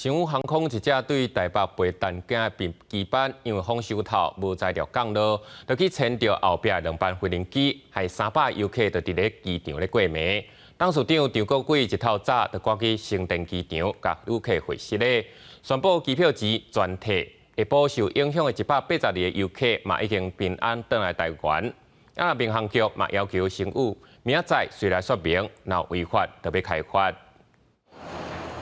星宇航空一架對台北飛東京的機班，因為風傷透無材料降落，就去牽著後壁兩班飛行機，害300遊客就佇咧機場咧過暝。董事長張國煒一透早就趕去成田機場，佮旅客會師咧，宣布機票錢全退，下晡受影響的182個遊客嘛已經平安轉來台灣。啊，民航局嘛要求星宇明仔載隨來說明，若違法就欲開罰。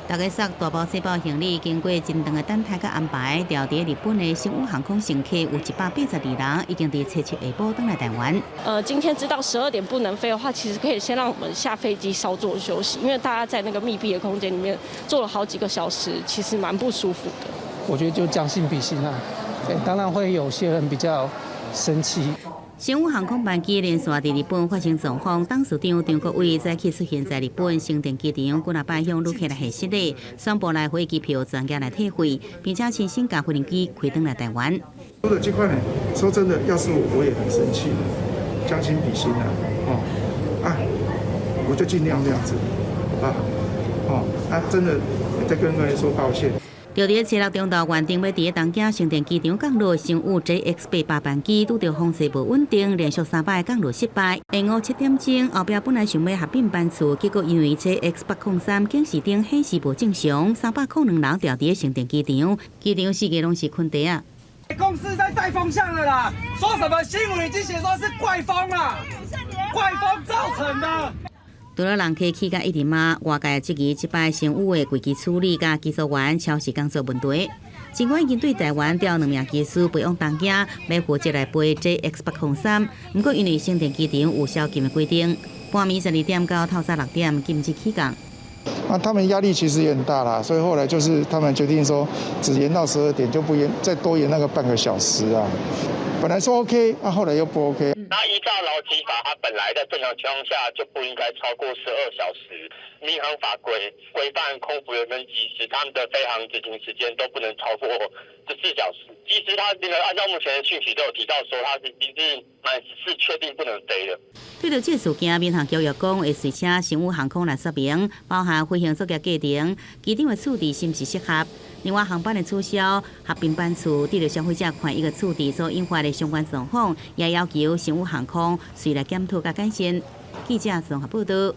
逐家捒大包細包行李，經過真長的等待佮安排，牢佇日本的星宇航空乘客有182人，已經佇初七下晡轉來台灣。今天知道12點不能飛的話，其實可以先讓我們下飛機稍作休息，因為大家在那個密閉的空間裡面坐了好幾個小時，其實蠻不舒服的。我覺得就將心比心啊，對，當然會有些人比較生氣。星宇航空班機連續佇日本發生狀況，董事長張國煒早起出現在日本成田機場，幾若擺向旅客來賀失禮，宣布來回機票全額來退費，並且親身駕飛行機開轉來台灣。說的這塊呢，說真的，要是我，我也很生氣。將心比心啊，哦，啊，我就盡量這樣子，啊，哦，啊，真的再跟各位說抱歉。就佇初六中晝原定欲佇東京成田機場降落，星宇 JX 88班機拄著風勢無穩定，連續三擺降落失敗。下午7點鐘，後壁本來想欲合併班次，結果因為 JX 803警示燈顯示無正常，302人牢佇成田機場，機場四界攏是空地仔。公司在帶風向了啦，說什麼新聞已經寫說是怪風啦，怪風造成的。除了人客氣甲一直罵，外界質疑這擺星宇的危機處理佮機組員超時工作問題。儘管已經對台灣調兩名機師飛往東京，欲負責來飛 JX 803，毋過因為成田機場有宵禁的規定，半暝12點到透早6點禁止起降。那他們壓力其實也很大啦，所以後來就是他們決定說，只延到12點，就不延再多延那個半個小時啊。本來說 OK，啊後來又不 OK。那依照勞基法，它本來在正常情況下就不應該超過12小時。民航法規規範空服員跟機師他們的飛航執行時間都不能超過14小時。機師他那個按照目前的訊息都有提到說，他是已經是滿十四確定不能飛的。對著這個事件，民航局又講會隨請星宇航空來說明，包含飛行作業過程、機場的處置是毋是適合。另外，航班的取消、合併班次，對著消費者權益的處置所引發的相關狀況，也要求星宇航空隨來檢討佮改善。記者綜合報道。